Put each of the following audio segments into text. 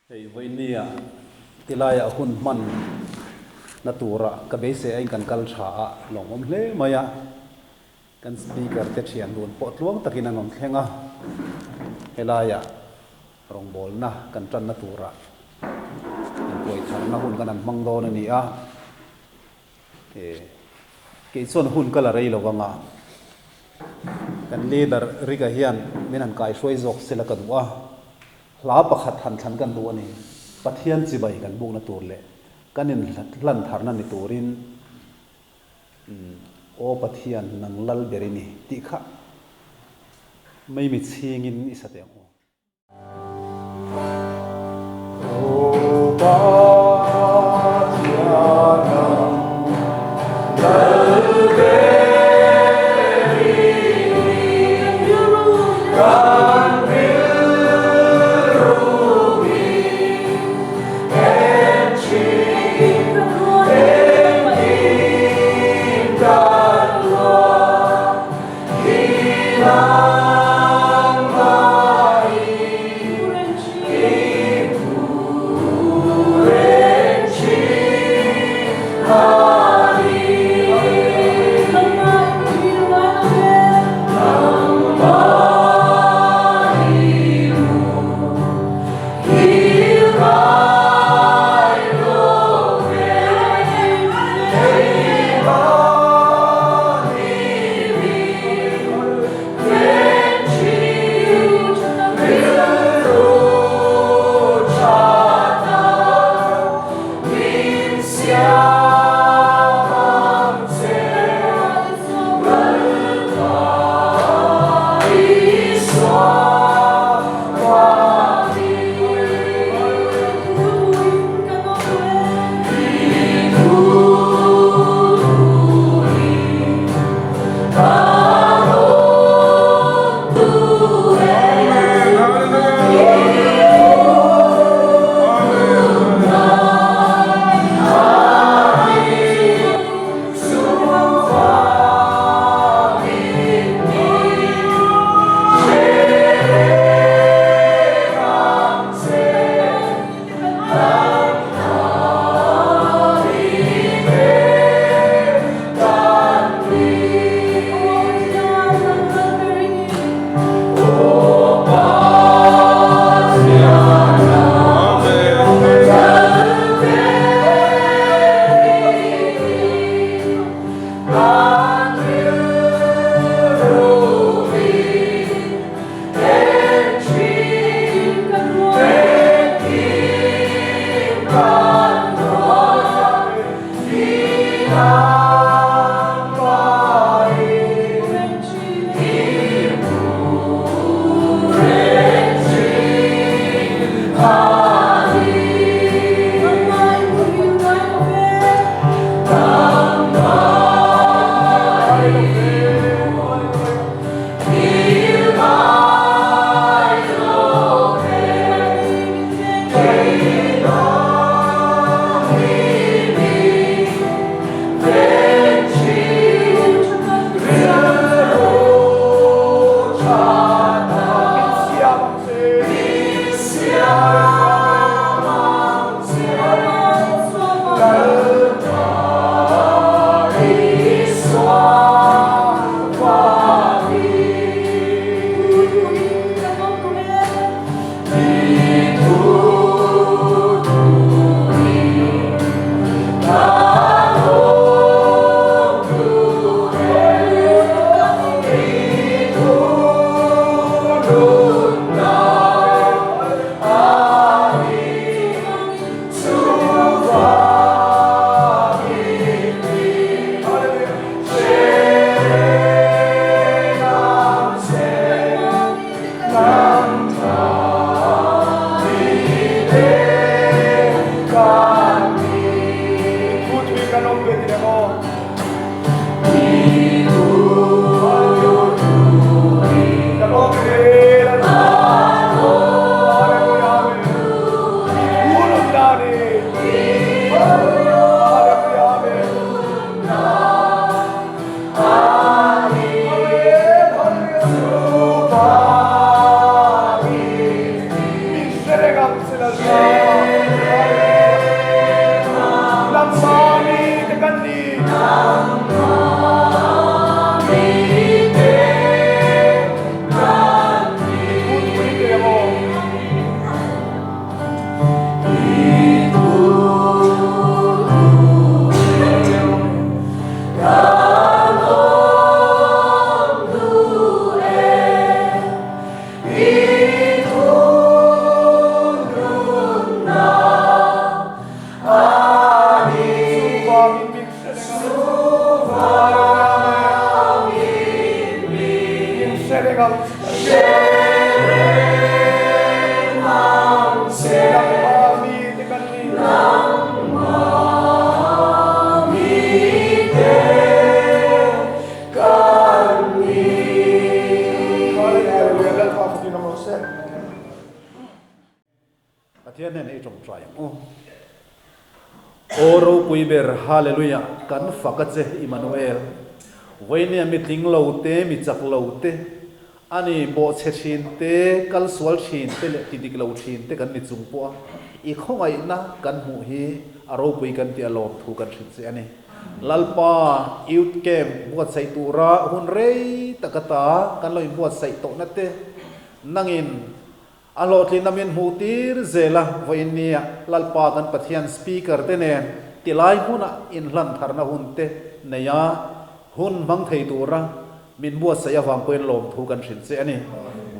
Hei vawinia tilaiah hun hman na tura ka beisei aiin kan kal tha a, lawmawm hle mai a. Kan speaker te thian dun pawh tluang takin an rawn thleng a, helaiah rawngbawlna kan tanna tura inkuaitharna hun kan han hmang dawn a ni a. Kei chuan hun ka la rei lo vang a, kan leader Rick-a hian min han kaihruai zawk sela ka duh a, hla pakhat han thlan kan duh a ni. Pathian chibai kan bukna tur leh kan inhlan tharna ni turin Aw Pathian nang lal ber i ni tih kha maimichhingin i sa teh ang u. hnenah i tawngtai ang u. Aw ropui ber, Hallelujah, kan fak a che, Immanuel. Vawinia mi tling lo te, mi chak lo te, ani bawhchhe thin te, kal sual thin te leh ti dik lo thin te kan ni chung pawh a, i khawngaihna kan hmuh hi a ropui kan tih a lawmthu kan hrilh che a ni. Lalpa, Youth Camp buatsaih tura hun rei tak ata kan lo inbuatsaih tawhna te, nangin A hlawhtlinna min hmuh tir zel a, vawiin nia Lalpa kan Pathian Speaker te nen tilai hmunah inhlan tharna hun te nei a, hun hmang thei tura min buatsaih avang pawhin lawmthu kan hrilh che a ni.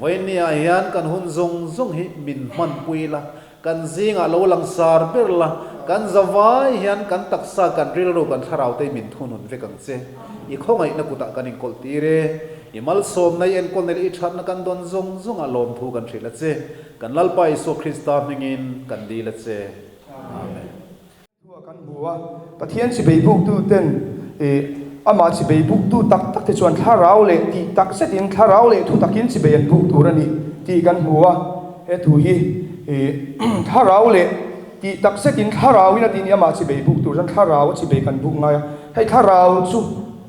Vawiin niah hian kan hun zawng zawng hi min hmanpui la, kan zingah lo langsar ber la, kan zavai hian kan taksa, kan rilru, kan thlarau te min thunun vek ang che. I khawngaihna kutah kan inkawlh tir e. I malsawmna, i enkawlna leh i thatna kan dawn zawng zawngah lawmthu kan hrilh a che. Kan Lalpa Isua Krista hmingin kan dil a che. Amen. Thua kan hmu a, Pathian chibei buktu ten amah chibei buktu tak tak te chuan thlarau leh tih tak zetin thlarau leh thu takin chibei an buk tur a ni tih kan hmu a. He thu hi thlarau leh tih tak zetin thlarauin a tih ni amah chibei buk tur chuan thlarau a chibei kan buk ngai a. Hei thlarau chu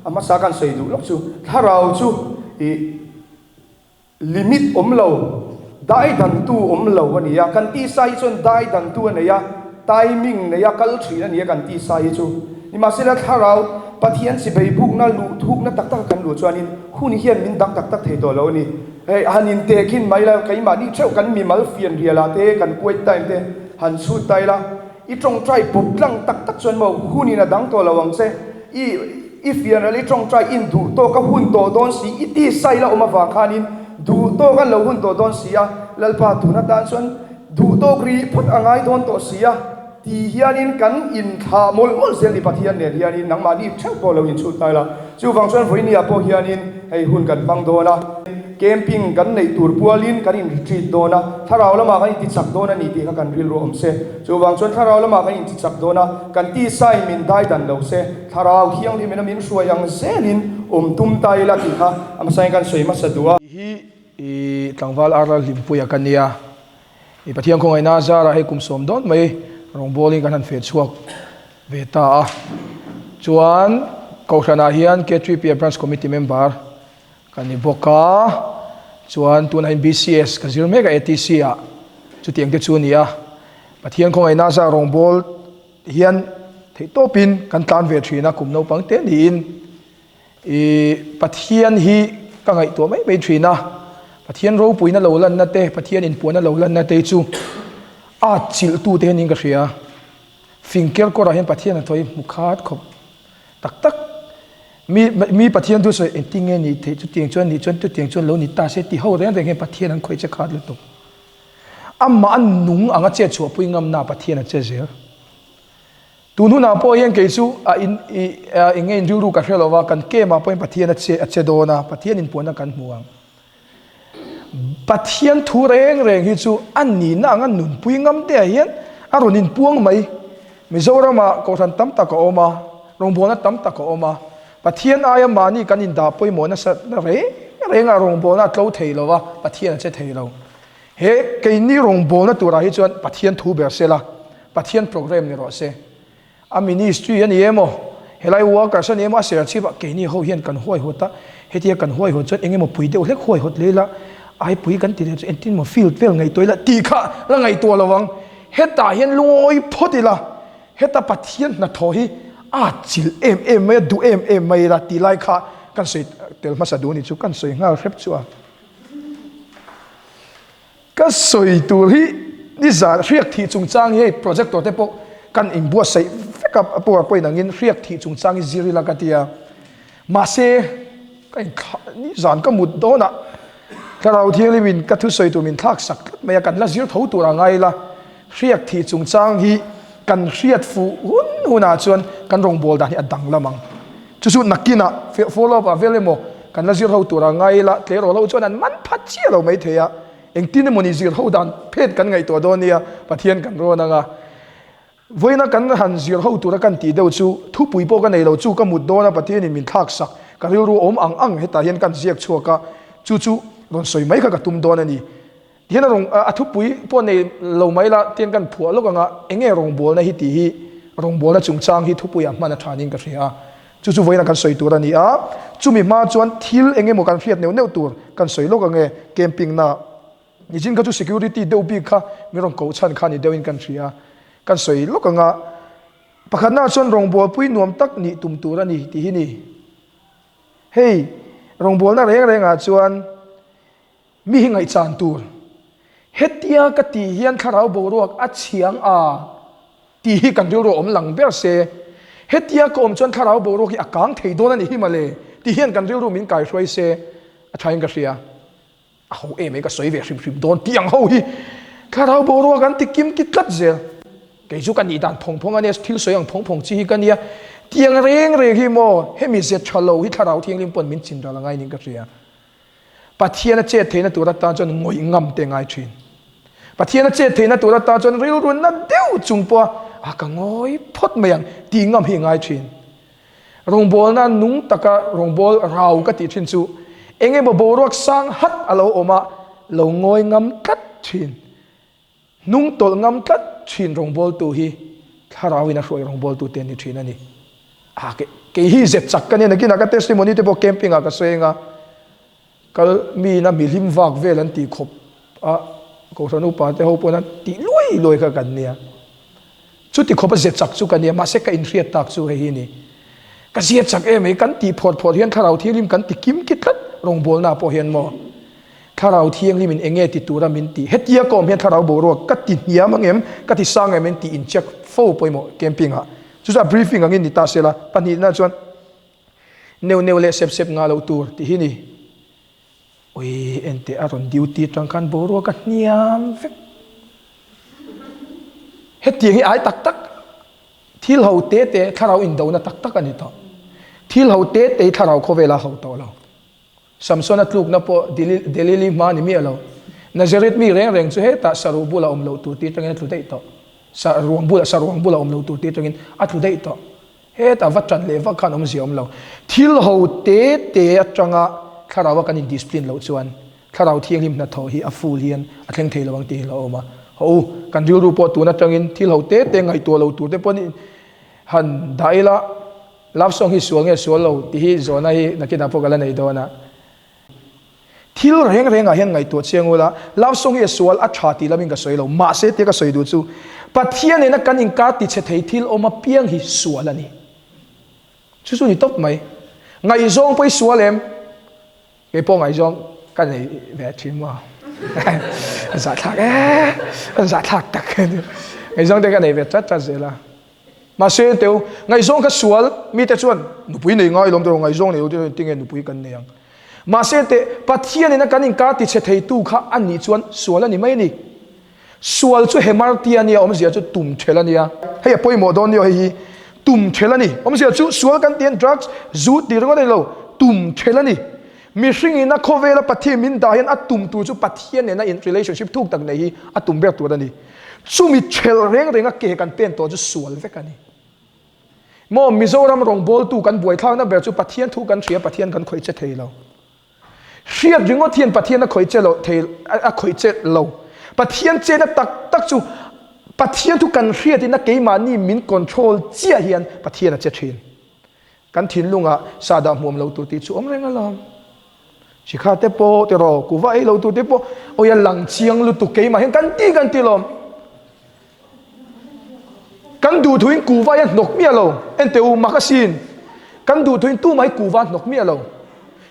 A hmasa kan sawi duh lawk chu thlarau chu ih limit awm lo, dai dantu awm lo a ni a, kan tisa hi chuan dai dantu a nei a, timing nei a kal thin a ni a kan tisa hi chu. Nimahsela thlarau Pathian chibei bukna luh thukna tak taka kan luh chuanin hun hian min dang tak tak thei tawh lo a ni. Hei han intehkhin mai la, keimahni theuh kan mimal fian rialah te kan quiet time te han chhut ta ila, I tawngtai bawp tlang tak tak chuan maw hunin a dang tawh lo ang che. I i fianral i tawngtai in duh tawk a hun tawh dawn si, i ti sai la awm avang khanin duh tawk an lo hun tawh dawn si a, Lalpa tun atan chuan duh tawk ri phawt a ngai dawn tawh si a, ti hianin kan inthlah mawlh mawlh zel ni Pathian nen hianin nangmahni theuh pawh lo inchhut ta ila. Chuvang chuan vawinia pawh hianin hei hun kan hmang dawn a. Camping kan neih tur pualin kan in retreat dawn a, thlarau lamah kan inti chak dawn a ni tih kha kan rilru awm se. Chuvang chuan thlarau lamah kan inti chak dawn a, kan tisain min dai dan lo se, thlarau thianghlimin a min hruai ang zelin awm tum ta ila tih kha a hmasain kan sawi hmasa duh a. Hi i tlangval Arlal Hlimpuia ka nia, i Pathian khawngaihna zarah hei kum sawm dawn mai rawngbawlin kan han feh chhuak ve ta a. Chuan Kohhranah hian K3P Branch Committee member Ka ni bawk a, chuan tunah hian BCS ka zir mek a ATC ah chutiang te chu a ni a, Pathian khawngaihna zah rawngbâwl hian theih tawpin kan tlan ve thin a, kum naupang te niin ih Pathian hi ka ngaihtuah mai mai thin a, Pathian ropuina lo lanna te, Pathian inpuanna lo lanna te chu a chilhtu te hianin ka hria, fing ker kawrah hian Pathian a thawi hmu khat khawp. Tak tak, mi mi Pathian thu sawi engtin nge nih theih chutiang chuan nih chuan chutiang chuan lo ni ta se tih ho reng reng hian Pathian an khawih che khat lutuk. Amah a nung anga chet chhuahpui ngamna Pathian a che zel. Tun hunah pawh hian kei chu a in i eng nge in rilru ka hre lo va, kan camp ah pawhin Pathian a che a che dawn a, Pathian inpuanna kan hmu ang. Pathian thu reng reng hi chu a nihna anga nunpui ngam te ah hian a rawn inpuang mai. Mizoramah kohhran tam tak a awm a, rawngbawlna tam tak a awm a. Pathian aia mahni kan indah pawimawh nasa reng reng a rawngbawlna a tlo thei lo va, Pathian a che thei lo. He keini rawngbawlna turah hi chuan Pathian thu ber sela, Pathian programme ni rawh se. A ministry a ni emaw, helai workers a ni emaw a ser chhip a, keini ho hian kan huaihawt a, hetia kan huaihawt chuan eng emaw pui deuh hlek huaihawt leh ila, ai pui kan ti leh chu engtin maw field vel ngaihtuah ila tih kha la ngaihtuah lo ang. Hetah hian lungawi phawt ila, heta Pathian hnathawh hi a chilh em em mai a, duh em em mai ila tih lai kha kan sawi tel hmasa duh a ni chu, kan sawi nghal hrep chu a. Ka sawi tur hi nizan hriak thih chungchang hi hei projector te pawh kan inbuatsaih vek a powerpoint angin hriak thih chungchang hi zir ila ka ti a mahse ka inthlah nizan ka mut dawnah Thlarau Thianghlim in ka thusawi tur min thlak sak tlat mai a kan la zir tho tur a ngai ila hriak thih chungchang hi kan hriat fuh hun hunah chuan kan rawngbâwl dan hi a danglam ang. Chu chu nakinah follow up ah vel emaw kan la zir ho tur a ngai ila tleirawl ho chuan an man phat chiah lo mai thei a, engtin emaw ni zir ho dan phet kan ngaihtuah dawn nia Pathian kan rawn ang a. Vawiina kan han zir ho tura kan tih deuh chu thupui pawh ka nei lo chu ka mut dawn a Pathianin min thlak sak ka rilru awm ang ang hetah hian kan ziak chhuak a chu chu rawn sawi mai kha ka tum dawn a ni. Tihian a rawng a thupui pawh nei lo mai la tihian kan phuah lawk anga enge rawngbawlna hi tih hi rawngbawlna chungchang hi thupuiah hman a thanin ka hria a. Chu chu vawiin a kan sawi tur a ni a, chumi hma chuan thil eng emaw kan hriat neuh neuh tur kan sawi lawk ange camping na nichin kha chu security deuh bik kha min rawn koh chhan kha ni deuhin kan hria kan sawi lawk anga pakhatna chuan rawngbawlpui nuam tak nih tum tur a ni tih hi ni. Hei rawngbawlna reng rengah chuan Mi hi ngaihchan tur. Hetia ka tih hian thlarau boruak a chhiang a tih hi kan rilru a awm lang ber se. Hetia ka awm chuan thlarau boruak hi a kang thei dawn a ni hi mawle tih hian kan rilru min kaihruai se a thain ka hria. A ho em mai ka sawi ve hrim hrim dawn tih ang ho hi thlarau boruak an ti kim ki tlat zel. Kei chu ka nih dan phawng phawng a nia, thil sawi ang phawng phawng chi hi ka nia. Tiang reng reng hi maw hemi zet tha lo hi thlarau thianghlim pawn min chin ral a ngai niin ka hria. Pathian a chet theihna tur atan chuan ngawih ngam te ngai thin. Pathian a chet theihna tur atan chuan rilru na deuh chung pawha a ka ngawi phawt mai ang tih ngam hi ngai thin. Rawngbawlna nung taka rawngbâwl rau ka tih thin chu eng emaw boruak sang hat a lo awm a, lo ngawi ngam tlat thin. Hnung tawlh ngam tlat thin rawngbawltu hi thlarauin a hruai rawngbawltu te an ni thin a ni. A ke kei hi zet chak ka nia nakinah ka testimony te pawh camping ah ka sawi anga kal mi ina mi hlim vak vel an tih khawp a kohhran upa te ho pawn an tih luai luai kha kan nia. Chuti khawp a zia chak chu ka nia, mahse ka inhriat tak chu hei hi a ni. Ka zia chak em mai, kan tih phawt phawt hian Thlarau Thianghlim kan ti kim ki tlat rawngbawlna pawh hian maw? Thlarau Thianghlimin eng nge ti tura min tih? Hetia ka awm hian Thlarau boruak ka ti hniam ang em, ka ti sang em en tih in check fo pawimawh camping ah. Chu chu a briefing angin ni ta sela, pahnihna chuan neu neu leh sep sep ngah loh tur tih hi ni. Ui, enteh a rawn duty atang khan boruak a hniam vek. Hetiang hi ai tak tak thil ho te te thlarau indona tak tak a ni tawh. Thil ho te te hi thlarau khawvela ho tawh lo. Samsona tlukna pawh Delili hma ni miah lo. Nazareth mi reng reng chu hetah saruh bula awm loh tur tih atangin a tlu daih tawh. Saruang bula saruang bula awm loh tur tih atangin a tlu daih tawh. Heta va ṭan leh vak khan awmzia awm lo. Thil ho te te aṭanga thlarau a kan in discipline loh chuan thlarau thianghlim hnathawh hi a full hian a thleng thei lo ang tih hi a lo awm a. Haw u, kan rilru pawh tun aṭangin thil ho te te ngaihtuah lo tur te pawhin han dah ila, love song hi sual nge sual lo tih hi zawhna hi nakinah pawh ka la nei dawn a. Thil reng rengah hian ngaihtuah chiang ula, love song hi a sual a tha tih lamin ka sawi lo, mahse tia ka sawi duh chu Pathian nena kan inkar tichhe thei thil awm apiang hi sual a ni. Chu chu ni tawp mai. Ngaihzawng pawh i sual em? Kei pawh ngaihzawng ka nei ve thin maw? An zahthlak e, an zahthlak tak. Ngaihzawng te ka nei ve tlat tlat zel a. Mahse teu, ngaihzawng kha sual mite chuan nupui nei ngai lawm tiraw, ngaihzawng nei lo te chuan tinge nupui kan nei ang. Mahse teh, Pathian ina kan inkar tichhe theitu kha a nih chuan sual a ni mai a ni. Sual chu hemartia nia, awmzia chu tum ṭhel a nia. Hei a pawimawh dawn nia hei hi, tum ṭhel a ni. Awmzia chu sual kan tih hian drugs, zu tih ringawt a ni lo, tum ṭhel a ni. Mihring ina khawvela Pathian min dah hian a tum tur chu Pathian nena in relationship thuk tak nei hi a tum ber tur a ni. Chumi ṭhelh reng renga ke kan pen tawh chu sual vek a ni. Maw Mizoram rawngbawltu kan buaithlakna ber chu Pathian thu kan hria, Pathian kan khawih che thei lo. Hriat ringawt hian Pathian a khawih che lo thei a khawih che lo. Pathian chenna tak tak chu Pathian thu kan hriatin a keimahni min control chiah hian Pathian a che ṭhin. Kan thinlungah sahdah hmuam lo tur tih chu awm reng alawm. Sikha te pawh tiraw, kuva ei lo tur te pawh awi a lang chiang lutuk keimah hian kan ti kan ti lawm. Kan duhthuin kuva hi a hnawk miah lo, enteh u mak asin. Kan duhthuin tumah hi kuva a hnawk miah lo.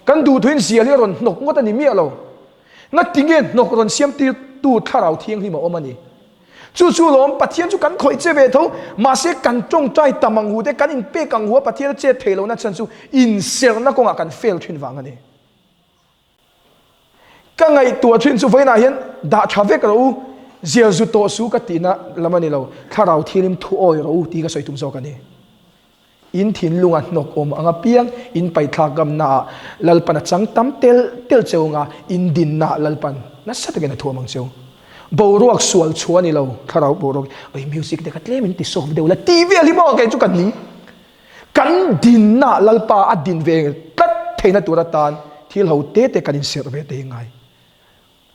Kan duhthuin zial hi a rawn hnawk ngawt a ni miah lo. Ngatinge hnawk rawn siam tirtu thlarau thianghlim a awm a ni. Chu chu lawm, Pathian chu kan khawih che ve tho, mahse kan tawngtai tam ang hu te, kan inpek ang hu a Pathian a chet thei lohna chhan chu inserhna kawngah kan fail thin vang a ni. Ka ngaihtuah thin chu vawiinah hian dah tha vek rawh u, zial zu tawh su ka tihna lam a ni lo, thlarau thilim thu awi rawh u tih ka sawi tum zawk a ni. In thinlunga hnawk awm ang apiang in paithlak ngamnaah Lalpan a chang tam tel tel cheu anga in dinnaah Lalpan nasa takin a thuam ang cheu. Boruak sual chhuah a ni lo, thlarau boruak hi oi music te kha tlem in ti soft deuh la ti vel hi maw kei chu ka ning. Kan dinnaah Lalpa a din ve tlat theihna tur atan thil ho te te kan inserh ve te hi ngai.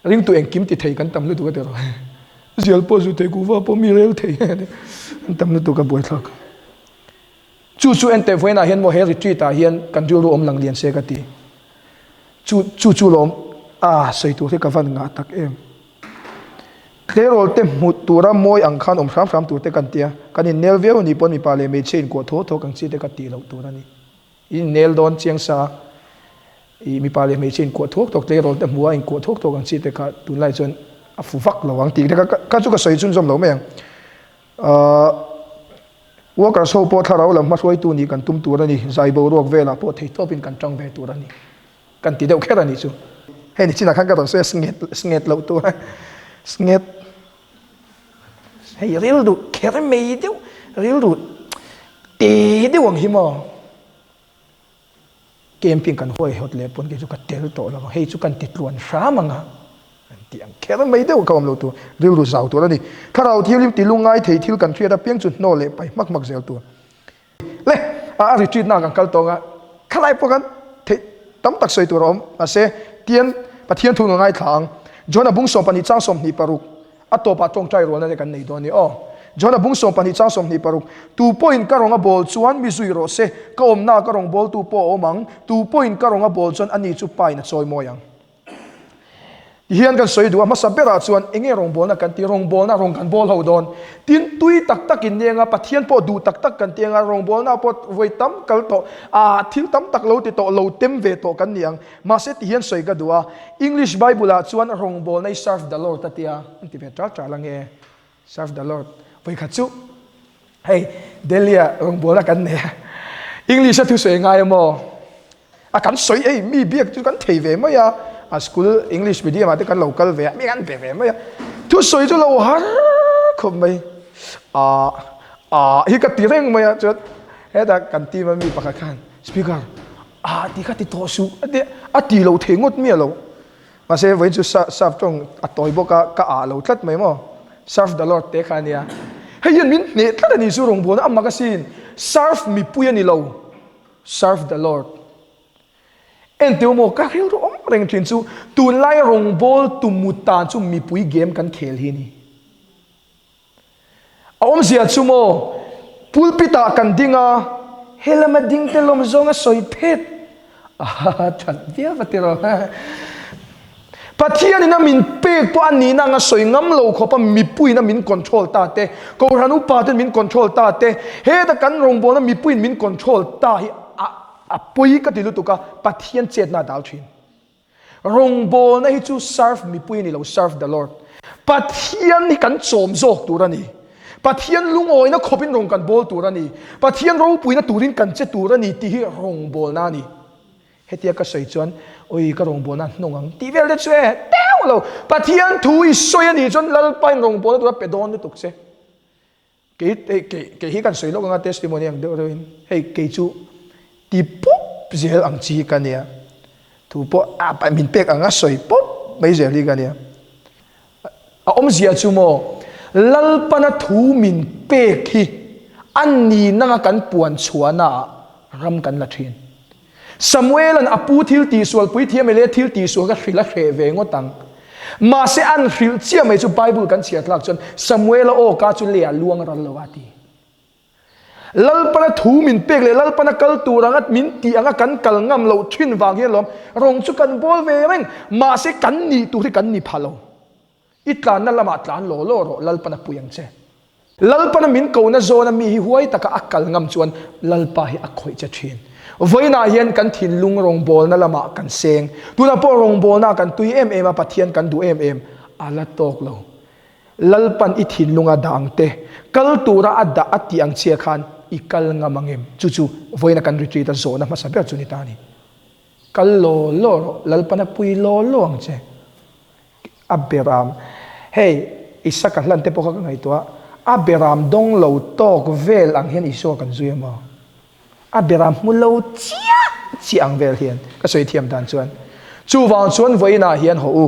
Ringtu engkim ti thei kan tam lutuk a ti rawh. Zial pawh zu thei, kuhva pawh mi rel thei an tam lutuk a buaithlak. Chu chu enteh vawiinah hian maw he retreat ah hian kan rilru awm lang lian se ka ti. Chu chu chu lawm a sawi tur hi ka van ngah tak em. Tleirawl te hmu tura mawi ang khan awm hram hram tur te kan tia, kan innel viau a nih pawn mipa leh hmeichhia inkuah thaw thaw kang chi te ka tih loh tur a ni. I innel dawn chiang sa i mipa leh hmeichhia inkuah thuak thuak tleirawl te hmu a inkuah thuak thuak ang chi te kha tunlai chuan a fu vak lo ang tih te kha kha chu ka sawi chhunzawm lo mai ang. Ahh workers ho pawh thlarau lam hmahruaitu nih kan tum tur a ni, zai boruak velah pawh theihtawpin kan tang ve tur a ni. Kan ti deuh kher a nih chu. Hei ni chinah khan ka rawn sawi a snghet snghet loh tur a snghet hei rilru kher mai deuh rilru te deuh ang hi maw camping kan huai hawt leh pawn kei chu ka tel tawh lo ang hei chu kan ti tluan hram ang a an ti ang kher mai deuh ka awm lo tur rilru zau tur a ni. Thlarau thianghlim ti lungngai thei thil kan hriat apiang chu hnaw leh pai hmak hmak zel tur. Le, a retreat na kan kal tawng a, khalai pawh khan theih tam tak sawi tur a awm. Mahse, tian Pathian thu ka ngaithla ang. John-a bung 12 chang 26, a tawpah tawngtai rualna te kan nei dawn a ni aw. John-a bung 12 chang 26, Tu pawhin ka rawnga bawl chuan mi zui rawh se, ka awmnaa ka rawngbawltu pawh a awm ang, tu pawhin ka rawnga bawl chuan ani chu pain a chawi mawi ang. Tihian kan sawi duh a, hmasa berah chuan enge rawngbawlna kan tih? Rawngbawlna rawng kan bawl ho dawn. Tin, tui tak tak in nia nga, Pathian pawh duh tak tak kan ti anga, rawngbawlna pawh vawi tam kal tawh, ah thil tam tak lo ti tawh, lo tem ve tawh kan ni ang. Mahse tihian sawi ka duh a, English Bible ah chuan rawngbawlna i serve the Lord a tia, an ti ve ṭal ṭal ange. Serve the Lord. Vawikhat chu hei Delhi ah rawngbawlna kan nei a, English a thusawi ngai emaw a kan sawi ei mi biak chu kan thei ve mai a, a school English medium ah te kan lo kal ve a, mi kan be ve mai a, thusawi chu lo har khawp mai ah ah hi ka ti reng mai a, chuan hetah kan team a mi pakhat khan speaker ah ti kha ti tawh suh a ti a ti lo thei ngawt miah lo. Mahse vawiin chu Serve tawng a tawi bawk a, ka ah lo tlat mai maw? Serve the Lord te kha a nia. Hei hian min hneh tlat a ni chu rawngbawlna a mak asin. Serve mipui a ni lo, serve the Lord. Enteu maw ka rilru awm reng thin chu tunlai rawngbawltu mut tan chu mipui game kan khel hi a ni. A awmzia chu maw, pulpit ah kan ding a, helama ding te lawm zawng a sawi phet a, that viau a ti rawh. Pathian in a min pek pawh a nihna anga sawi ngam lo khawp a mipuiin a min control ta te, Kohhran upa ten min control ta te, heta kan rawngbawlna mipuiin min control ta hi a a pawi ka ti lutuk a, Pathian chetna a dal thin. Rawngbawlna hi chu serve mipui a ni lo, serve the Lord. Pathian hi kan chawm zawk tur a ni. Pathian lungawina khawpin rawng kan bawl tur a ni. Pathian ropuina turin kan che tur a ni tih hi rawngbawlna a ni. Hetia ka sawi chuan, Oi, ka rawngbawlna a hnawng ang tih vel te chu e, teuh lo. Pathian thu i sawi a nih chuan Lalpain rawngbawlna tura pe dawn lutuk che. Kei hei kei kei hi kan sawi lawk anga testimony ang deuh reuhin hei kei chu ti pawp zel ang chi hi ka nia thu pawh a min pek anga sawi pawp mai zel hi ka nia a awmzia chu maw Lalpana thu min pek hi a ni nanga kan puan chhuahna ah ram kan la thin. Samuela'n a pu thil tihsual puithiam ele thil tihsual kha hrilh a hreh ve ngawt ang. Mahse an hrilh chiah mai chu Bible kan chhiar tlak chuan Samuela aw ka chu lei ah luang ral lo a ti. Lalpana thu min pek leh Lalpana kal tur anga min tih anga kan kal ngam loh thin vang hian lawm rawng chu kan bawl ve reng mahse kan nih tur hi kan ni pha lo. I tlanna lamah tlan law law rawh, Lalpan a pui ang che. Lalpana min kohna zawna mi hi huai taka a kal ngam chuan Lalpa hi a khawih che thin. Vawiinah hian kan thinlung rawngbawlna lamah kan seng. Tunah pawh rawngbawlna kan tui em em a, Pathian kan duh em em. A la tawk lo. Lalpan i thinlunga dah ang te, kal tura a dah a tih ang chia khan i kal ngam ang em? Chu chu vawiina kan retreat a zawhna hmasa ber chu ni ta a ni. Kal law law rawh, Lalpan a pui law law ang che. A beram, hei Isaka hlan te pawh kha ka ngaihtuah, a beram dawng lo tawk vel ang hian Isua kan zui a maw? A beram hmu lo chiah chiah ang vel hian ka sawi thiam dan chuan. Chuvang chuan vawiinah hian haw u,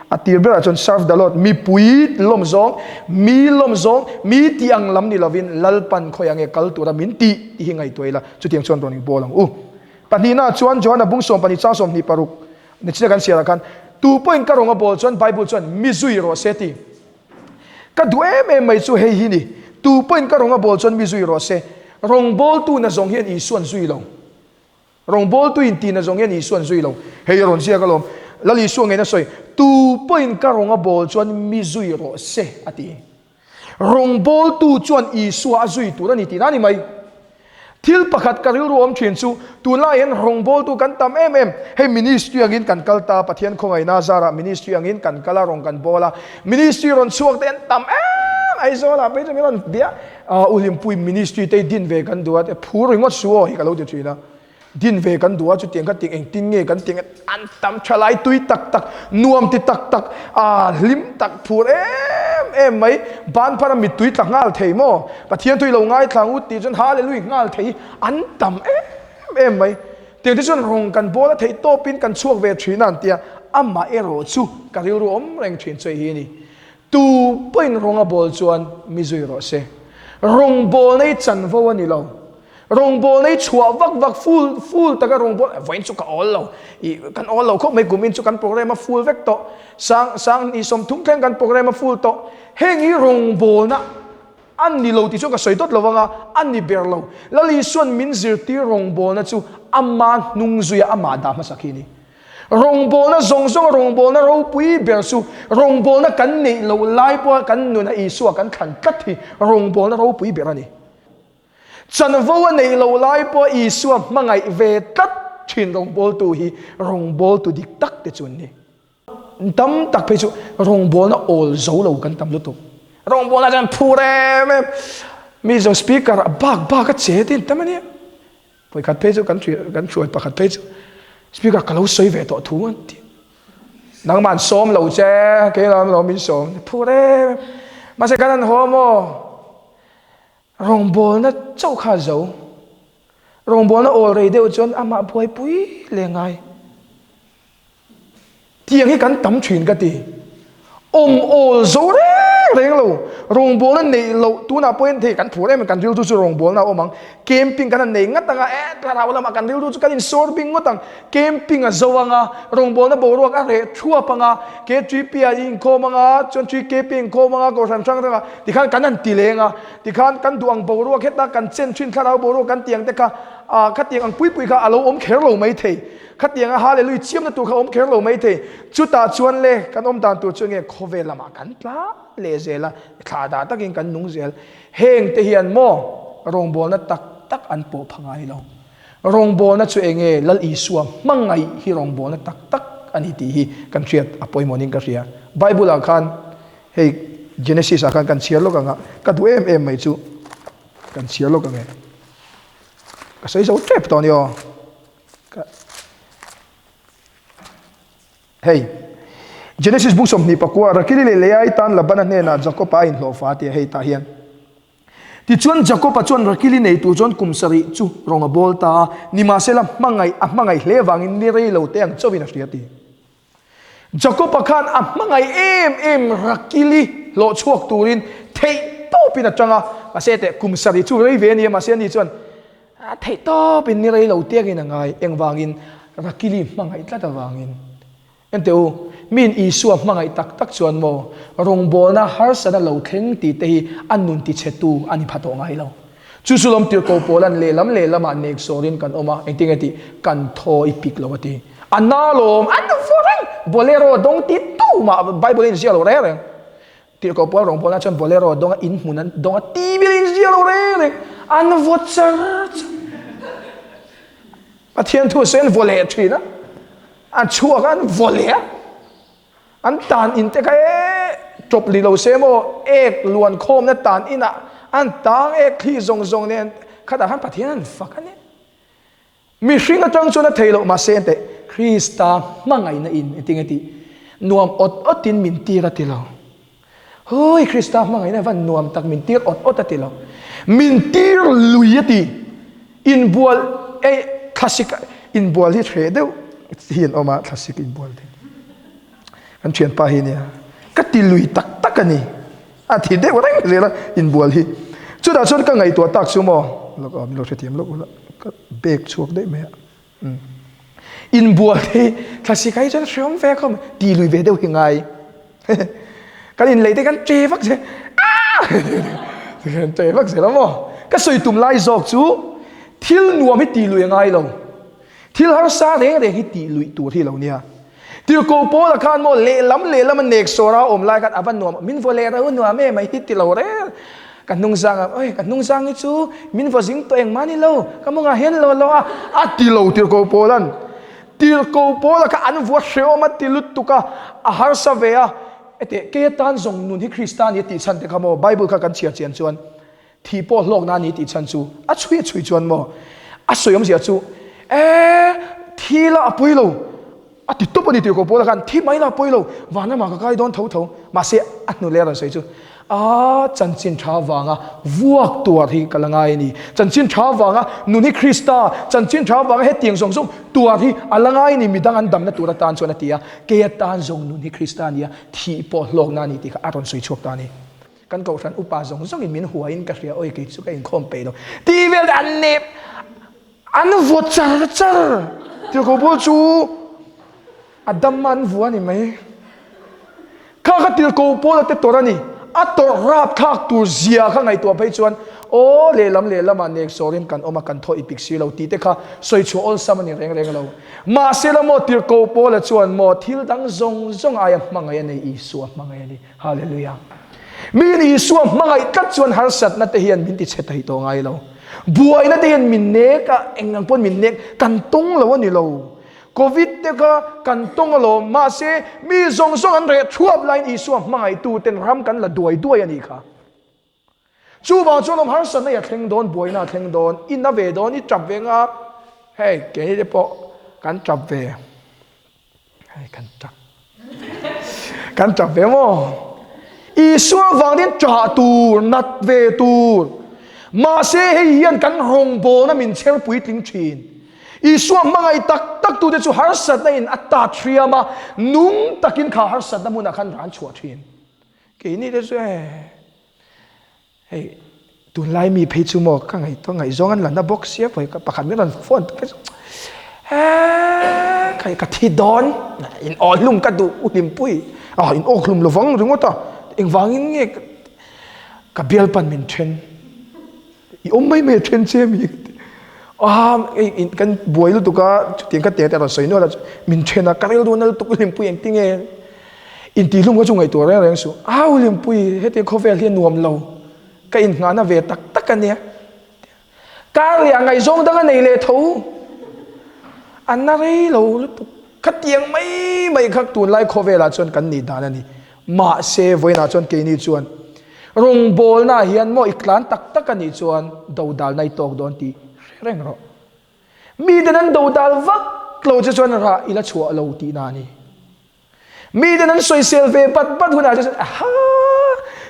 a tir berah chuan serve the Lord, mipui lawm zawng, mi lawm zawng, mi tih ang lam ni lovin Lalpan khawi ange kal tura min tih tih hi ngaihtuah ila, chutiang chuan rawn inbawl ang u. Pahnihnaah chuan Johana bung 12 chang 26, Nichina kan siarah khan. Tu pawhin ka rawng a bawl chuan Bible chuan mi zui rawh se ti. Ka duh em em mai chu hei hi ni, Tu pawhin ka rawng a bawl chuan mi zui rawh se. Rawngbawltu na zawng hian Isuan zui lo. Rawngbawltu in tihna zawng hian Isuan zui lo. Hei a rawn ziak alawm. Lal Isua ngeiin a sawi, Tu pawhin ka rawng a bawl chuan mi zui rawh se a ti. Rawngbawltu chuan Isua a zui tur a ni tihna a ni mai. Thil pakhat ka rilru awm thin chu, tunlai hian rawngbawltu kan tam em em. Hei ministry angin kan kal ta, Pathian khawngaihna zarah ministry angin kan kal a, rawng kan bawl a. Ministry rawn chhuak te an tam em! Aizawlah phei chu min rawn bia a, U Hlimpui ministry te hi din ve kan duh a, phur ringawt su aw hi ka lo ti thin a. Din ve kan duh a, chutiang kha tiang engtin nge kan tiang an tam tha lai tui tak tak, nuam ti tak tak, aa hlim tak phur em em mai, ban phar a mittui tla nghal thei maw? Pathian tui lo ngaithla ang u tih chuan Hallelui nghal thei an tam em em mai. Tiang te chuan rawng kan bawl a theih tawpin kan chhuak ve thin a an tia, amah erawh chu ka rilru awm reng thin chu hei hi a ni. Tu pawhin rawng a bawl chuan mi zui rawh se. Rawngbawlna hi chanvo a ni lo. Rawngbawlna hi chhuah vak vak full full taka rawngbawlna vawiin chu ka awl lo. Ih kan awl lo khawp mai kumin chu kan program a full vek tawh. Sang sang ni 30 thleng kan program a full tawh. Heng hi rawngbawlna a ni lo tih chu ka sawi dawt lo anga a ni ber lo. Lal Isua'n min zirtir rawngbawlna chu ama hnung zuia amah dah hmasak hi a ni. Rawngbawlna zawng zawnga rawngbawlna ropui ber chu rawngbawlna kan neih loh lai pawha kan nuna Isua kan thlan tlat hi rawngbawlna ropui ber a ni. Chanvo a neih loh lai pawha Isua hmangaih ve tlat thin rawngbawltu hi rawngbawltu dik tak te chu an ni. Tam tak phei chu rawngbawlna awl zo lo kan tam lutuk. Rawngbawlna chuan phur em em. Mi zawng speaker a bak bak a che te an tam a nia. Vawikhat phei chu kan kan hruai pakhat phei chu speaker ka lo sawi ve tawh thu an ti. Nangmah an sawm lo che, kei lam lo min sawm. Phur em. Mahse kan an haw maw? Rawngbawlna chauh kha a zo. Rawngbawlna awl rei deuh chuan amah buaipui leh ngai. Tiang hi kan tam thin ka ti. Awm awl zo reng reng lo. Rawngbawlna neih loh tunah pawhin hei kan phur em kan rilru chu rawngbawlna a awm ang. Camping kan han nei ngat ang a, eh thlarau lamah kan rilru chu kan insawr bing ngawt ang. Camping a zo ang a, rawngbawlna boruak a reh thuap ang a, KTP ah i inkhawm ang a, chuan TKP a inkhawm ang a, Kohhran hrang hrang ah tikhan kan han ti leng a, tikhan kan duh ang boruak heta kan chen thin thlarau boruak kan tih ang te kha ah khatiang ang pui pui kha a lo awm kher lo maithei. Khatianga Hallelui chiamna tur kha awm kher lo maithei. Chutah chuan le kan awm dan tur chu enge khawvel lamah kan tla leh zel a, thla dah takin kan nung zel. Heng te hian maw rawngbawlna tak tak an pawh pha ngai lo. Rawngbawlna chu enge Lal Isua hmangaih hi rawngbawlna tak tak a ni tih hi kan hriat a pawimawhin ka hria. Bible ah khan hei Genesis ah khan kan chhiar lawk ang a, ka duh em em mai chu kan chhiar lawk ang e. Ka sawi zo tep tawh a ni aw. Hei, Genesis bung 24, Rakili leh Leai tan Labana hnenah Jakoba a inhlawhfa a ti a, hei tah hian. Tichuan Jakoba chuan Rakili nei tur chuan kum sarih chu rawng a bawl ta a, nimahsela hmangaih a hmangaih hle vangin ni rei lo te ang chauhin a hria a ti. Jakoba khan a hmangaih em em Rakili hlawh chhuak turin theih tawpin a tang a, mahse teh kum sarih chu rei ve a nia, mahse ani chuan a theih tawpin ni rei lo tiangin a ngai, engvangin Rakili hmangaih tlat avangin. Enteh u, miin Isua hmangaih tak tak chuan maw rawngbawlna harsatna lo thleng tih te hi a nun tichhetu a ni pha tawh ngai lo. Chu chu lawm tirhkoh Paula'n lehlam lehlamah nek zawrin kan awm a, engtin nge tih kan thaw i pik lo a ti. A na lawm, an vaw reng! Bolero dawng ti tu mah Bible a inziak lo reng reng. Tirhkoh Paul rawngbawlna chuan Bolero dawnga in hmun an dawnga ti vel a inziak lo reng reng. An vaw char char. Pathian thu sawi an vaw leh thin a, an chhuak a, an vaw leh a. An tan in te kha e tawp li lo se maw ek luan khawmna tan inah an tang ek thli zawng zawng nen khatah khan Pathian an fak a ni. Mihring atang chuan a thei loh mahse enteh Krista hmangaihna in engtin nge tih nuam awt awt in min tir a ti lo. Hui Krista hmangaihna van nuam tak min tir awt awt a ti lo. Min tir lui a ti. Inbual ei thlasik inbual hi hreh deuh hi an awm a thlasik inbual te. Kan thianpa hi nia ka ti lui tak tak a ni. A thi deuh reng zel a inbual hi. Chutah chuan ka ngaihtuah tak chu maw lawk aw min lo hrethiam lawk ula ka bag chhuak daih mai a. Inbual te hi thlasik ah hi chuan hreawm ve khawp mai, tih lui ve deuh hi ngai. Kan inlei te kan che vak zel aah kan che vak zel a maw? Ka sawi tum lai zawk chu thil nuam hi tih lui a ngai lo. Thil harsa reng reng hi tih luih tur hi lo nia. Tirhkoh Paula khan maw lehlam lehlam a nek sawr a awm lai khan a va nuam min vaw leh reuh nuam em mai hi ti lo reng. Ka hnung zang a oi ka hnung zang hi chu min vaw zing tawh engmah ni lo ka mawngah hian lo lo a a ti lo Tirhkoh Paula'n. Tirhkoh Paula kha an vua hrehawm a ti lutuk a, a harsa ve a. Ete kei atan zawng nun hi Krista a ni a tih chhan te kha maw Bible kha kan chhiar chian chuan Thih pawh hlawkna a ni tih chhan chu a chhui a chhui chuan maw a sawi awmzia chu e thi la a pawi lo a ti tawp a ni tih ko Paula khan thi mai la a pawi lo van ramah ka kai dawn tho tho mahse a hnu leh a rawn sawi chu a chanchin tha vanga vuak tuar hi ka la ngai a ni chanchin tha vanga nun hi Krista chanchin tha vanga hetiang zawng zawng tuar hi a la ngai a ni midang an damna tur atan chuan a ti a kei atan zawng nun hi Krista a ni a thih pawh hlawkna a ni tih kha a rawn sawi chhuak ta a ni. Kan kohhran upa zawng zawngin min huaiin ka hria, awi kei chu ka inkhawm peih lo tih vel te an nep, an vaw char char tirhkoh pawl chu a dam a an vua a ni mai. Kha kha tirhkoh pawl a te tawrh a ni, a tawrh rap thlak tur zia kha ngaihtuah phei chuan aw lehlam lehlamah nek sawrin kan awm a kan thaw i pik si lo tih te kha sawi chhuah awlsam a ni reng reng lo. Mahse la maw tirhkoh Paula chuan maw thil dang zawng zawng aia hmangaih a nei Isua hmangaih a ni. Hallelujah. Miin Isua hmangaih tlat chuan harsatna te hian min ti chhe thei tawh ngai lo. Buaina te hian min nek a, eng ang pawn min nek, kan tawng lo a ni lo. Covid te kha kan tawng alawm, mahse mi zawng zawng an reh thuap laiin Isua hmangaihtu ten ram kan la duai duai a nih kha. Chuvang chuan awm harsatna i a thleng dawn, buaina a thleng dawn, i na ve dawn, i tap ve nga, hei keini te pawh kan tap ve, hei kan tap kan tap ve maw? Isua vang hian ṭah tur, nat ve tur, mahse hei hian kan rawngbawlna min chher puitling ṭhin. Isua hmangaih tak tak tute chu harsatna in a tat hriam a, nung takin kha harsatna hmunah khan ran chhuah ṭhin. Keini te chu e hei tunlai mi phei chu maw ka ngaihtuah ngaihzawng an la na bawk sia vawi pakhat min rawn phone phei chu e kai ka thi dawn in aw hlum ka duh u hlimpui a in awk hlum lovang ringawt a engvangin nge ka bialpan min then I awm mai mai a then che mi a hei kan buai lutuk a chutiang ka te te a rawn sawi nual a min then a ka rilru na lutuk hlimpui engtin nge intihlum kha chu ngaihtuah reng reng suh au hlimpui hetiang khawvel hi a nuam lo ka innghahna ve tak tak a nia kar leh a ngaihzawng dang a nei leh tho a na rei lo lutuk khatiang mai mai kha tunlai khawvelah chuan kan nih dan a ni. Mahse, vawiinah chuan keini chuan rawngbawlnaah hian maw i tlan tak tak a nih chuan dodalna i tawk dawn tih hre reng rawh. Miten an dodal vak lo che chuan rah i la chhuah lo tihna a ni. Miten an sawisel ve bat bat hunah che chuan aha,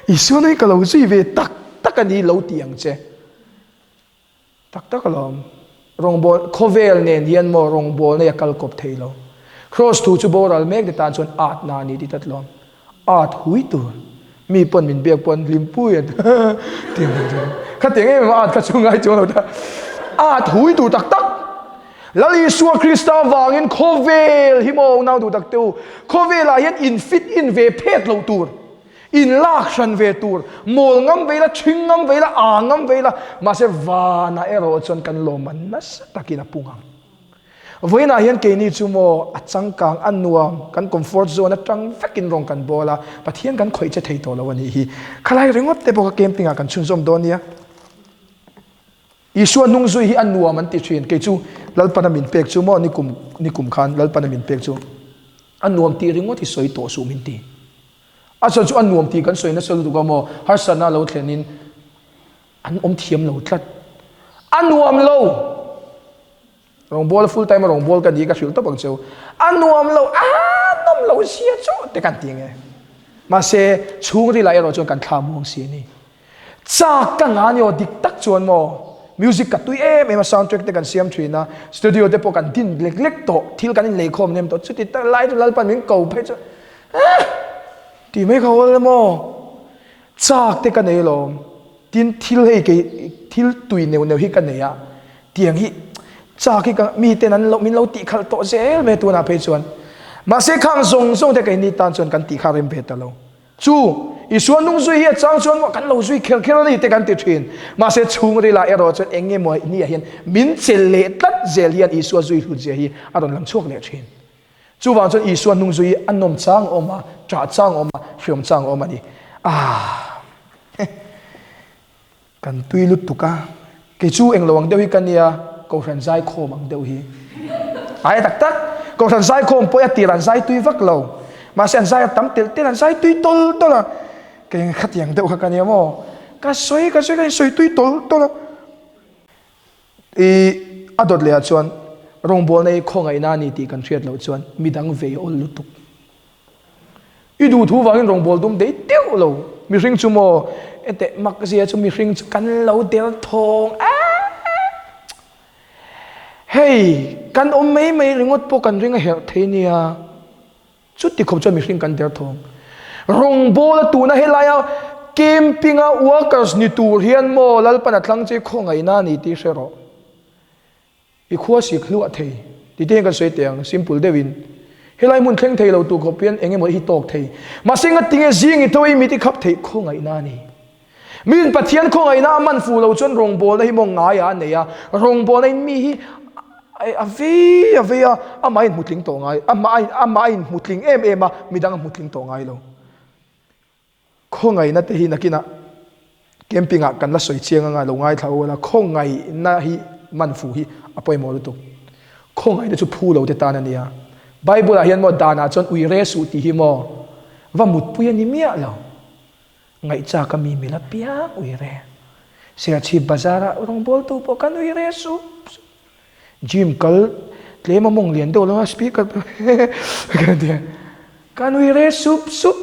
Isua hi ka lo zui ve tak tak a ni lo ti ang che. Tak tak alawm. Rawngbâwl, khawvêl nên hian maw rawngbâwl nei a kal kawp thei lo. Kraws thu chu boral mêk te tân chuan âtna a ni ti tlat lawm. Ât hui tûr. Mi pawn min biak pawn hlimpui an ti ang chu. Khatiang em em a ât kha chu ngai chuang lo ta. Ât hui tûr tak tak. Lal Isua Krista vângin khawvêl hi maw unau duh tak te u, khawvêlah hian in fit in ve phêt loh tûr. In lak hran ve tur, mawl ngam ve ila, ṭhing ngam ve ila, aa ngam ve ila, mahse vanah erawh chuan kan lawmman nasa takin a pung ang. Vawiinah hian keini chu maw a changkang, a nuam, kan comfort zone atang vekin rawng kan bawl a, Pathian kan khawih che thei tawh lo a nih hi. Khalai ringawt te pawh kha camping ah kan chhunzawm dawn nia. Isua hnung zui hi a nuam an ti ṭhin. Kei chu Lalpana min pek chu maw nikum nikum khan Lalpana min pek chu a nuam tih ringawt hi sawi tawh suh min ti. A chhan chu a nuam tih kan sawi nasa lutuk a maw, harsatna lo thlenin an awm thiam lo tlat. A nuam lo! Rawngbâwl full time a rawngbâwl ka ni ka hrilh tawp ang cheu. A nuam lo, a nawm lo zia chu te kan ti nge. Mahse, chhungrilah erawh chuan kan thla muang si a ni. Chak ka ngah ni aw dik tak chuan maw music ka tui em em a sound track te kan siam thin a studio te pawh kan din lek lek tawh thil kan inlei khawm nem tawh chuti tak lai chu Lalpan min ko phei chuan eh tih mai kha awl emaw chak te ka nei alawm tin thil hei kei thil tui neuh neuh hi ka nei a tiang hi. Chak hi ka miten an lo min lo tih khalh tawh zel mai tunah phei chuan. Mahse khang zawng zawng te keini tan chuan kan tih kha rem ve ta lo. Chu Isua nung zui hi a chang chuan maw kan lo zui kher kher a ni te kan ti thin. Mahse chhungril ah erawh chuan eng nge maw ni ah hian min chelh leh tlat zel hian Isua zui hlut zia hi a rawn lang chhuak leh thin. Chuvang chuan Isua hnung zui hi a nawm chang a awm a, ṭah chang a awm a, hriawm chang a awm a ni. Aah. Kan tui lutuk a, kei chu englo ang deuh hi ka nia, Kohhran zaikhawm ang deuh hi. Ai tak tak, Kohhran zaikhawm pawh hi a tir an zai tui vak lo. Mahse an zai a tam telh telh, an zai tui tawl tawl a. Kei khatiang deuh kha ka nia maw? Ka sawi ka sawi ka insawi tui tawl tawl a. I a dawt leh ah chuan rawngbawlna hi khawngaihna a ni tih kan hriat loh chuan midang vei awl lutuk. I duh thu vangin rawngbâwl dum dei deuh lo. Mihring chu maw? Enteh mak zia chu mihring chu kan lo der thawng a. Hei, kan awm mai mai ringawt pawh kan ring a herh thei nia. Chuti khawp chuan mihring kan der thawng. Rawngbâwl a tuna helaia camping-a workers ni tur hian maw Lalpan a thlang che khawngaihna a ni tih hre rawh. I khua sik hluah thei ti te hian kan sawi teh ang, simple deuhin. Helai hmun thleng thei lo tur khawp hian eng emaw hi tawk thei. Mahse ngatinge zing i tho i mit i khap theih khawngaihna a ni. Miin Pathian khawngaihna a man fuh lo chuan rawngbawlna hi maw ngaiah a nei a, rawngbawlna in mi hi a vei a vei a, amah a inhmutling tawh ngai, amah a inhmutling em em a, midang a hmutling tawh ngai lo. Khawngaihna te hi nakinah camping ah kan la sawi chiang anga lo ngaithla u la, khawngaihna hi man fu hi a pawimawh lutuk. Khawngaihna chu phu lo te tan a nia. Bible ah hian maw danah chuan ui re suh tih hi maw va mutpui a ni miah lo. Ngaihchak a mi mil apiang ui re. Serchhip bazar ah rawngbawltu pawh kan ui re sup sup. Gym kal tlem a mawng lian deuh lo a speaker kan ti a ka nui re sup sup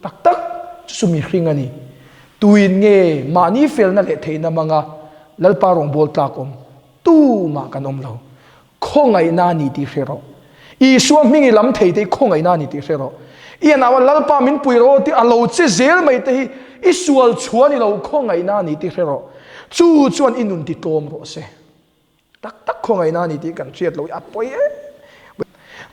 tak tak chu chu mihring a ni tuin nge mahni felna leh theihna hmanga Lalpa rawngbâwl tlak awm tumah kan awm lo khawngaihna a ni tih hre rawh Isua hming i lam thei te hi khawngaihna a ni tih hre rawh i an au a Lalpa min pui rawh tih a lo che zel mai te hi i sual chhuah a ni lo khawngaihna a ni tih hre rawh chu chuan i nun ti tlawm rawh se. Tak tak khawngaihna a ni tih kan hriat loh hi a pawi em.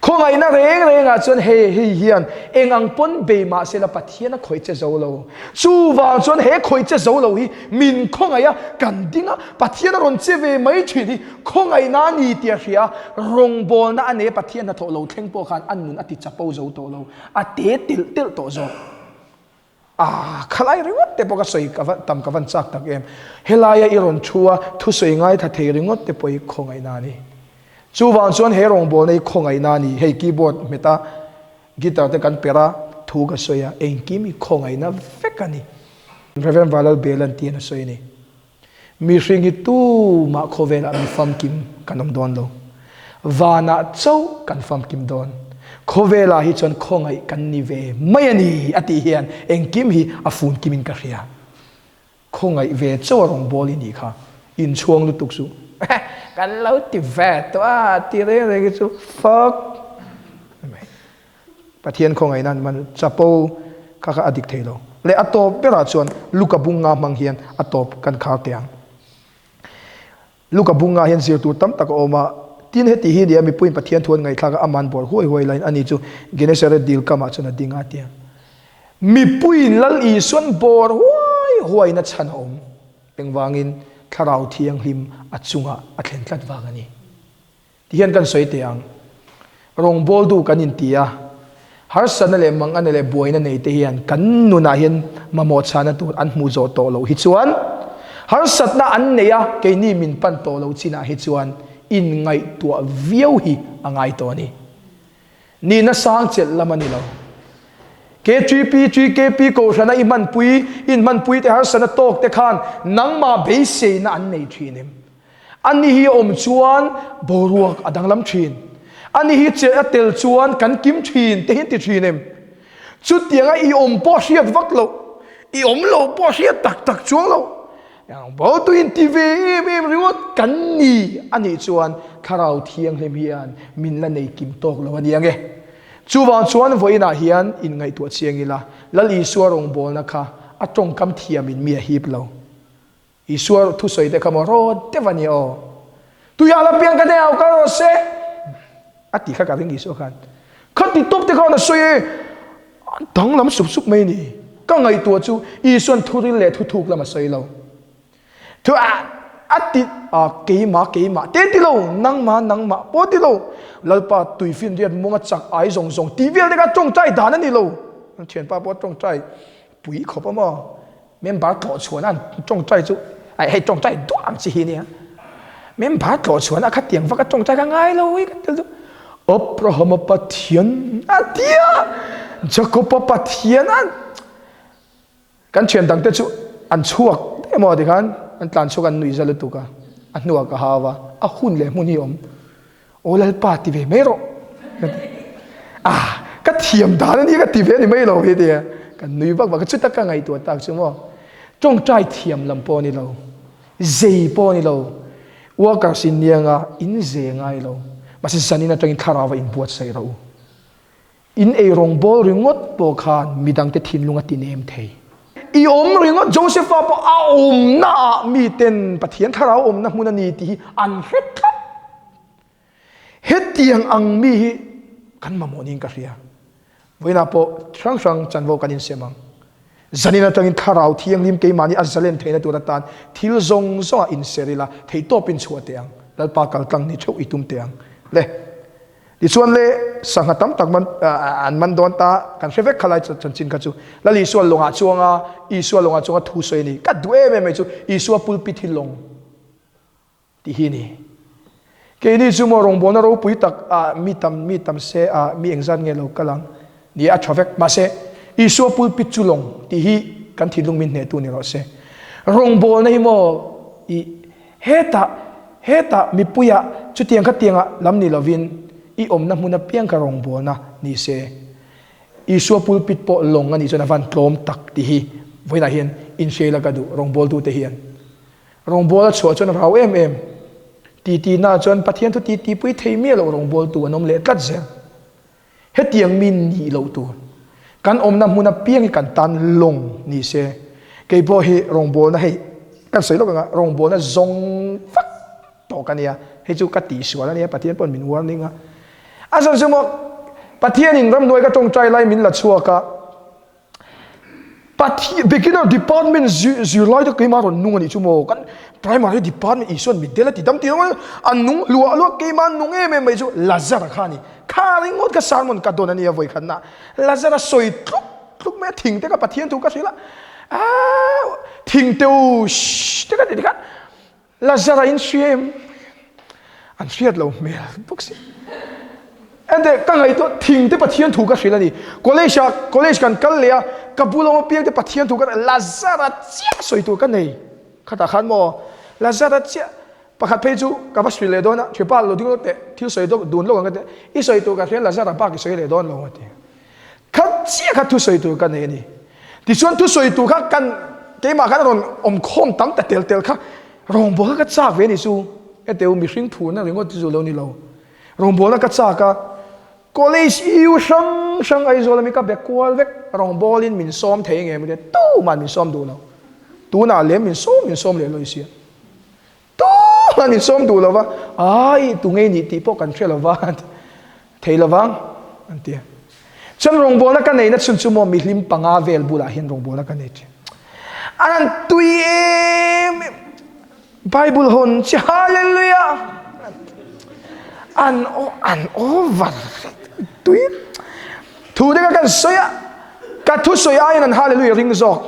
Khawngaihna reng rengah chuan hei hei hian eng ang pawn bei mah sela Pathian a khawih che zo lo. Chuvang chuan he khawih che zo lo hi min khawngaih a, kan ding a, Pathian a rawn che ve mai thin hi khawngaihna a ni tih a hria a, rawngbawlna a nei a Pathian hnathawh lo thleng pawh khan a nun a ti chapo zo tawh lo, a te telh telh tawh zawk. Ah, khalai ringawt te pawh ka sawi ka va tam ka van chak tak em. Helaia i rawn thu a, thusawi ngaithla thei ringawt te pawh i khawngaihna a ni. Chuvang chuan he rawngbawlna hi khawngaihna a ni. Hei keyboard hmet a, guitar te kan perh a, thu ka sawi a, engkim i khawngaihna vek a ni. Rev. Valalbelan tian a sawi a ni. Mihring hi tumah khawvelah mi famkim kan awm dawn lo. Vanah chauh kan famkim dawn. Khawvelah hi chuan khawngaih kan ni ve mai a ni a tih hian engkim hi a funkimin ka hria. Khawngaih ve chauh a rawngbâwl i nih kha. Inchhuang lutuk chu kan lo ti ve tawh a tih reng reng hi chu fuck. Pathian khawngaihna an man chapo kha kha a dik thei lo. Leh a tawp berah chuan Luka bunga hmang hian a tawp kan khar teh ang. Luka bunga hian zir tur tam tak a awm a, tin heti hi nia mipuiin Pathian thu an ngaihthlak a, aman bawr huai huai laiin ani chu Genesaret dil kamah chuan a ding a tia. Mipuiin Lal Isuan bawr huai huaina chhan a awm. Engvangin Thlarau Thianghlim a chungah a thlen tlat vang a ni. Ti hian kan sawi teh ang. Rawngbawltu kan inti a, harsatna leh mangana leh buaina nei te hian kan nunah hian mamawh chhana tur an hmuh zawh tawh loh hi chuan harsatna an nei a, keini min pan tawh loh chinah hi chuan inngaihtuah viau hi a ngai tawh a ni. Nihna sang chelh lam a ni lo. KTP, TKP kohhrana i hmanpui, inhmanpui te harsatna tawk te khan nangmah beiseina an nei thin em? Ani hi a awm chuan boruak a danglam thin. Ani hi che a tel chuan kan kim thin te hi an ti thin em? Chutianga i awm pawh hriat vak loh, i awm loh pawh hriat tak tak chuang loh. Bo tuin ti ve em em ringawt kan ni a nih chuan Thlarau Thianghlim hian min la nei kim tawk lo a ni ang e. Chuvang chuan vawiinah hian inngaihtuah chiang ila, Lal Isua rawngbawlna kha a tawngkam thiamin mi a hip lo. Isua thusawi te kha maw rawt deuh a ni aw. Tuiah la piang ka hnenah kal rawh se a ti kha ka ring Isua khan. Khati tawp te khan a sawi e, a danglam sup sup mai a ni. Ka ngaihtuah chu Isua'n thuril leh thuthuk lam a sawi lo. Thu a a ti a keimah keimah te ti lo, nangmah nangmah pawh ti lo. Lalpa tuifinriat mawnga chak ai zawng zawng tih vel te kha tawngtai dan a ni lo. Thianpa pawh a tawngtai pui khawp a maw? Member tlawh chhuahna an tawngtai chu ai hei tawngtai duah ang chi hi nia. Member tlawh chhuahna kha tiang vaka tawngtai ka ngai lo hi ka tel chu Abrahama Pathian a tia Jacoba Pathian a kan thian dangte chu an chhuak emaw tikhan an tlan chhuak an nuih za lutuk a a hnuah ka hau a a hun leh hmun hi awm Aw Lalpa ti ve mai rawh ka ti. Ah, ka thiam dan a nia ka ti ve a ni mai lo hi tia. Kan nui vak vak a, chuta ka ngaihtuah tak chu maw. Tawngtai thiam lam pawh a ni lo, zei pawh a ni lo, workers in nianga in ze ngai lo. Mahse zanin atangin thlarau va inbuatsaih rawh u. In ei rawngbawl ringawt pawh khan midangte thinlung a tinem thei. I awm ringawt Josepha pawh a awmna ah miten Pathian thlarau awmna hmun a ni tih hi an hre tlat. Hetiang ang mi hi kan mamawh niin ka hria. Vawiinah pawh hrang hrang chanvo kan insem ang. Zanin atangin thlarau thianghlim keimahni a zalen theihna tur atan thil zawng zawngah inser ila theihtawpin chhuah teh ang. Lalpa kaltlang ni theuh i tum teh ang. Le. Tichuan le, sangha tam tak man an man dawn ta, kan hre vek kha lai chanchin kha chu. Lal Isua lawngah chuanga, Isua lawngah chuanga thu sawi a ni. Ka duh em em mai chu, Isua pulpit hi lawng tih hi a ni. Keini chu maw rawngbawlna ropui tak ah mi tam mi tam se ah mi engzat nge lo kal ang? Ni a tha vek. Mahse, Isua pulpit chu lawng tih hi kan thinlung min hnehtu ni rawh se. Rawngbawlna hi maw i Hetah, hetah mipuiah chutiang khatiangah lam ni lovin i awmna hmun apiang kha rawngbawlna ni se. Isua pulpit pawh lawng a nih chuan a van tlawm tak tih hi vawiinah hian inhriaila ka duh rawngbawltute hian. Rawngbawla chhuah chuan a rau em em. Titi-na chuan Pathian thu titipui thei miah loh rawngbawltu an awm leh tlat zel. Hetiang mi nih loh tur. Kan awmna hmun apiang hi kan tan lawng ni se. Kei pawh hi rawngbawlna hei kan sawi lawk anga rawngbawlna zawng vak tawh ka nia. Hei chu ka tihsual a nia Pathian pawhin min warning a. A zawn chu maw Pathianin ramhnuai ka tawngtai lai min la chhuak a. Pathian beginner department zirlai te keimah rawn nung a nih chu maw kan primary department Isuan mitdel a ti dam tih a nung hluah hluah keimah nung em em mai chu Lazara kha a ni kha ringawt ka sermon ka dawn a nia vawi khatna Lazara sawi tluk tluk mai a thing te kha Pathian thu ka hrilh a aaa thing te u shh te ka ti khan Lazara in hria em? An hriat lo hmel bawk si. Ente ka ngaihtuah thing te Pathian thu ka hrilh a ni. College ah college kan kal leh a, ka bul awm apiang te Pathian thu ka Lazara chiah sawi tur ka nei. Khatah khan maw Lazara chiah pakhat phei chu ka va hrilh leh dawn a, thianpa lo ding lawk teh thil sawi dawk dun lawk ang ka ti a, i sawi tur ka hria Lazara bak i sawi leh dawn lo a ti. Kha chiah kha thusawi tur ka nei a ni. Tichuan thusawi tur kha kan keimah khan a rawn awm khawm tam ta tel tel kha rawngbawlna ka chak ve a ni chu. Heteu mihring phurna ringawt chu lo ni lo. Rawngbawlna ka chak a, college EU hrang hrang Aizawl ami ka be kual vek rawngbawlin min sawm thei nge maw tuman min sawm duh lo. Tunah lem min sawm min sawm leh lawi sia. Tuman min sawm duh lo va, ai tu ngei nih tih pawh kan hre lo va. Thei lovang an ti a. Chuan rawngbawlna ka neihna chhun chu maw mihlim panga vel bulah hian rawngbawlna ka nei thin. An han tui em em Bible hawn chi Hallelujah an an over tui thu te ka kan sawi a ka thu sawi aiin an Hallelujah ring zawk.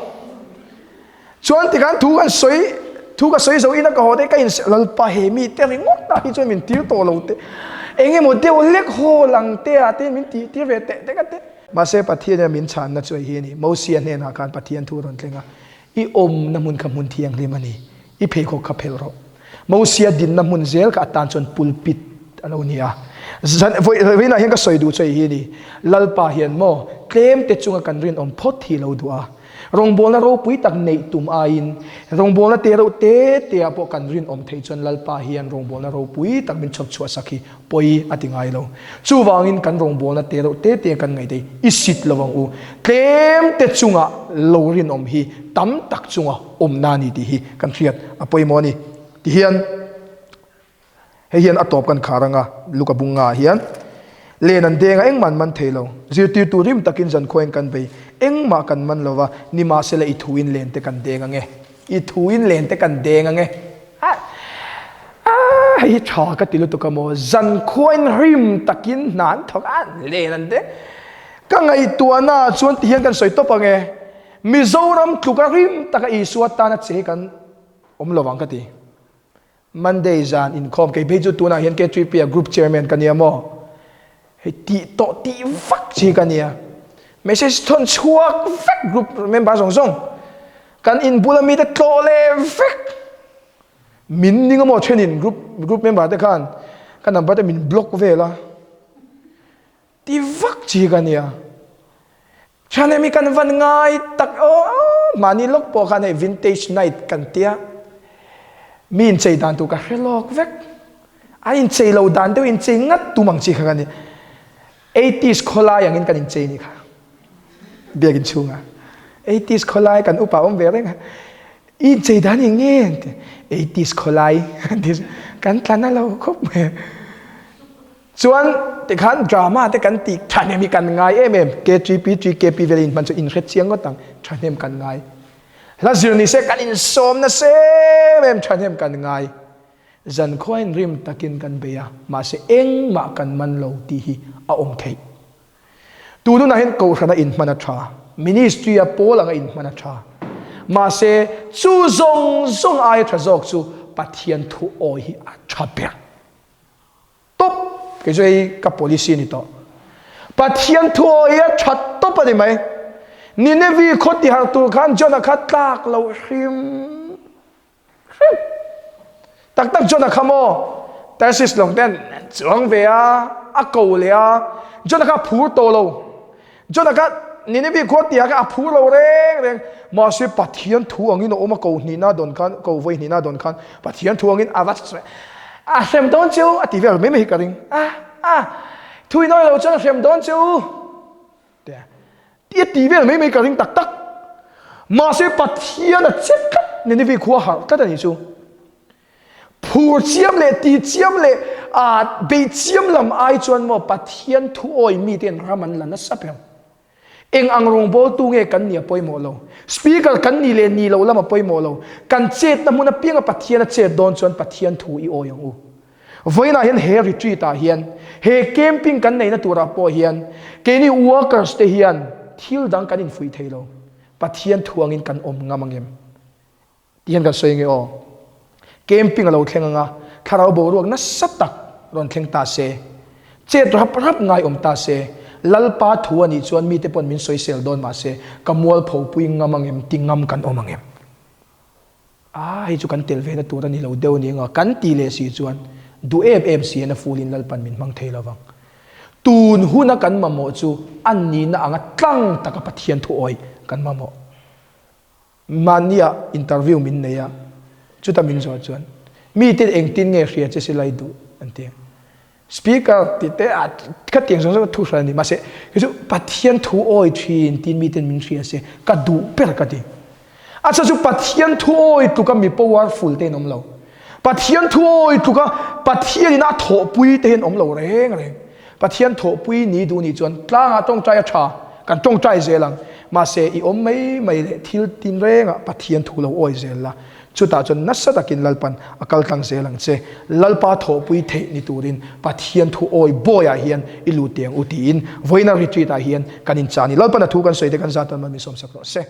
Chuan tikhan thu kan sawi, thu ka sawi zo ina ka haw te ka in Lalpa he mi te ringawt ah hi chuan min tir tawh lo te, eng emaw deuh lek haw lang te ah te min tih tir ve teh teh ka ti. Mahse Pathian ina min chhanna chu hei hi a ni, Mosia hnenah khan Pathian thu a rawn thleng a, I awmna hmun kha hmun thianghlim a ni, I pheikhawk kha phelh rawh. Mosia dinna hmun zel kha atan chuan pulpit a lo ni a. Zan vawiinah hian ka sawi duh chu hei hi a ni, Lalpa hian maw tlemte chunga kan rinawm phawt hi lo duh a. Rawngbawlna ropui tak neih tum aiin rawngbawlna te reuh te te ah pawh kan rinawm theih chuan Lalpa hian rawngbawlna ropui tak min chhawp chhuah sak hi pawi a ti ngai lo. Chuvangin kan rawngbawlna te reuh te te kan ngaih theih i sit lo ang u. Tlem te chunga lo rinawm hi tam tak chunga awmna a ni tih hi kan hriat a pawimawh a ni. Tihian. Hei hian a tawp kan khar anga Luka bunga ah hian len an deng a engmah an man thei lo. Zirtirtu rim takin zankhuain kan bei engmah kan man lo va, nimahsela i thuin len te kan deng ange. I thuin len te kan deng ange. Ah, hei hi tha ka ti lutuk a maw. Zankhuain rim takin hna an thawk a, len an deng. Ka ngaihtuahna ah chuan tihian kan sawi tawp ange. Mizoram tluka rim taka Isua tana che hi kan awm lo vang ka ti. Monday zan inkhawm kei phei chu tunah hian K3P a group chairman ka nia maw? Hei tih tawh tih vak chi ka nia. Message thawn chhuak vek group member zawng zawng. Kan inbula mite tlawh leh vek. Min ning amaw thenin group group member te khan ka number te min block vel a. Ti vak chi ka nia. Thahnem hi kan van ngai tak aw mahni lawk pawh khan hei vintage night kan tia mi inchei dan tur ka hre lawk vek a inchei lo dan deuh inchei ngat tum ang chi kha ka ni eighties khawlai angin kan inchei ni kha biakin chhunga eighties khawlai kan upa awm ve reng a i inchei dan eng nge an ti eighties khawlai kan tla na lo khawp mai. Chuan tikhan drama te kan tih thahnem hi kan ngai em em, KTP, TKP vel in hman chu in hre chiang ngawt ang, thahnem kan ngai. Hla zir ni se kan insawm nasa em em thahnem kan ngai. Zankhuain rim takin kan bei a, mahse engmah kan man lo tih hi a awm theih. Tun hunah hian kohhrana inhman a tha, ministry a pawl anga inhman a tha. Mahse chu zawng zawng aia tha zawk chu Pathian thu awi hi a tha ber. Tawp! Kei chu hei ka policy a ni tawh. Pathian thu awi a tha tawp a ni mai. Ninevi khaw ti harh tur khan Jonah kha tlak lo hrim hrim. Tak tak Jonah kha maw Tarsis lawng ten an chuang ve a, a ko leh a, Jonah kha a phur tawh lo. Jonah kha Ninevi khua tihah khan a phur lo reng reng. Mahse Pathian thu angin a awm a, ko hnihna dawn khan, ko vawi hnihna dawn khan Pathian thu angin a va a hrem dawn che u a ti vel mai mai hi ka ring. A a thu in awih lo chuan a hrem dawn che u tia ti a ti vel mai mai ka ring tak tak. Mahse Pathian a chet tlat Ninevi khua harh tlat a nih chu. Phur chiam leh ti chiam leh beih chiam lam ai chuan maw Pathian thu awi mite ram an la nasa ber. Eng ang rawngbawltu nge kan nih a pawimawh lo. Speaker kan nih leh nih loh lam a pawimawh lo. Kan chetna hmun apianga Pathian a chet dawn chuan Pathian thu i awi ang u. Vawiinah hian he retreat ah hian, he camping kan neihna turah pawh hian keini workers te hian thil dang kan infuih thei lo. Pathian thu angin kan awm ngam angem? Ti hian kan sawi nge aw. Camping a lo thleng anga thlarau boruak nasa tak rawn thleng ta se, chet rap rap ngai awm ta se, Lalpa thu a nih chuan mite pawn min sawisel dawn mah se, ka mualpho pui ngam angem ti ngam kan awm angem? A, hei chu kan tel ve na tur a ni lo deuh ni anga kan ti leh si chuan duh em em si hian a fulin Lalpan min hmang thei lovang. Tun huna kan mamawh chu a nihna anga tlang taka Pathian thu awih kan mamawh. Mahnia interview min nei a, chuta min zawh chuan mite engtin nge hria che silai duh an ti. Speaker tih te ah khatiang zawng zawng thu hran a ni mahse kei chu Pathian thu awi thin tiin miten min hria se ka duh ber ka ti. A chhan chu Pathian thu awi tluka mi powerful te an awm lo. Pathian thu awi tluka Pathian in a thawhpui te hi an awm lo reng reng. Pathian thawhpui ni duh nih chuan tlangah tawngtai a tha, kan tawngtai zel ang. Mahse, i awm mai mai leh thil tin rengah Pathian thu lo awi zel la, chutah chuan nasa takin Lalpan a kal tlang zel ang che. Lalpa thawhpui theih ni turin Pathian thu awi bawiah hian i lut teh ang u tiin vawiina retreat ah hian kan inchah a ni. Lalpan a thu kan sawi te kan zat tan mal min sawmsak rawh se.